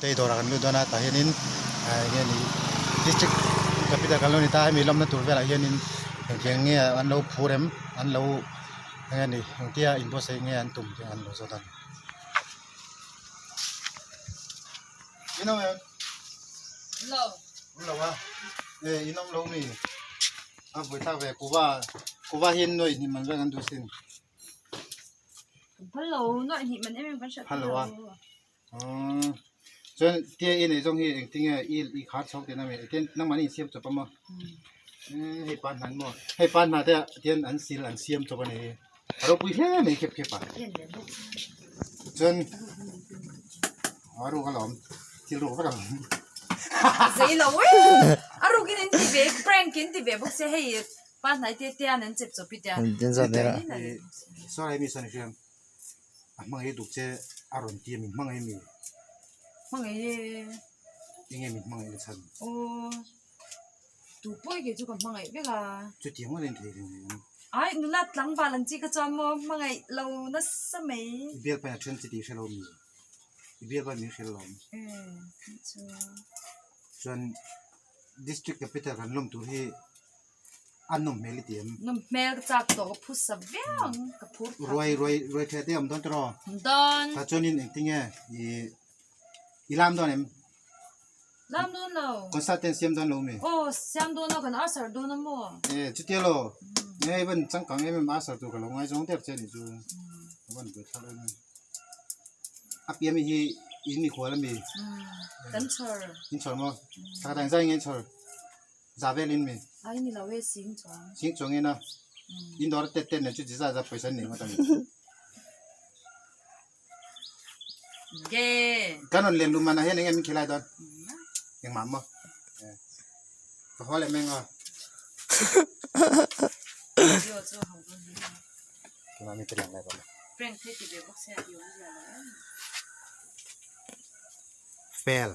Tei dawrah kan lut dawn a tah hianin ah enge ni district capital kan lo ni ta a hemi lawmna tur velah hianin engtiang nge an lo phur em an lo enge ni engtia inbuatsaih nge an tum tih an lo zawt a ni. In awm em? Lo. Awm lo a e in awm lo mi a buaithlak ve kuva kuva hian nuaih hnih man vel kan duh sin. Phal lo nuaih hnih man em em kan hriat Phal lo a. Umm chuan tia i neih zawng hi engtinge i i khar chho tihna mi etian nangmahni insiam chawp a maw umm hei pan hna maw hei pan hna te ah tian an sil an siam chawp a ni hi a ropui hle mai khep khep a chuan a ruk alawm thil ruk vek alawm Zei lo e a ruk in an ti ve prank in ti ve bawk se hei pan hnai te te an an chep chawp i tia sorry mi sawn i hriam. A hmangaih duk che a rawn ti a min hmangaih mi? Hmangaih e. Enge min hmangaih na chhan? Aw tu pawi ke chu ka hmangaih vek a. Chutiang ngawt in thei reng em? Ai nula tlangval an chi kha chuan maw hmangaih lo nasa mai. I bialpa in a then chi tih i hre lo mi? I bialpa in min hre lo. E chu. Chuan district capital kan lawm tur hi A nawm hmel i ti em? Nawm hmel ka chak tawh ka phu sa viau ang ka phur thak. Ruai ruai ruai theh te a awm dawn tiraw? Awm dawn. Tah chuanin engtinge i i lam dawn em? Lam dawn lo. Concert te an siam dawn lo mi? Aw siam dawn a kan usher dawn a maw? E chutia lo hei van changkang em em usher tur ka lo ngaizawng der che a nih chu ka van buai thlak em em. A piah mi hi in mikhual a mi? Kan chhawr. In chhawr maw? Thla khat ah engzah nge in chhawr? Za vel in mi. Ai ni lo e sing chuang. Sing chuang in a. In dawr tet tet nen chu chi za za pawisa nei ngawt a ni. Ge. Kan rawn len luman ah hian enge min khilai dawn? Engmah maw? Ka haw leh meng a. Video chu ho dawn hi. Keimah mi te lang lai bawk. Prank thei ti ve bawk se a ti awm zia lo em. Fail.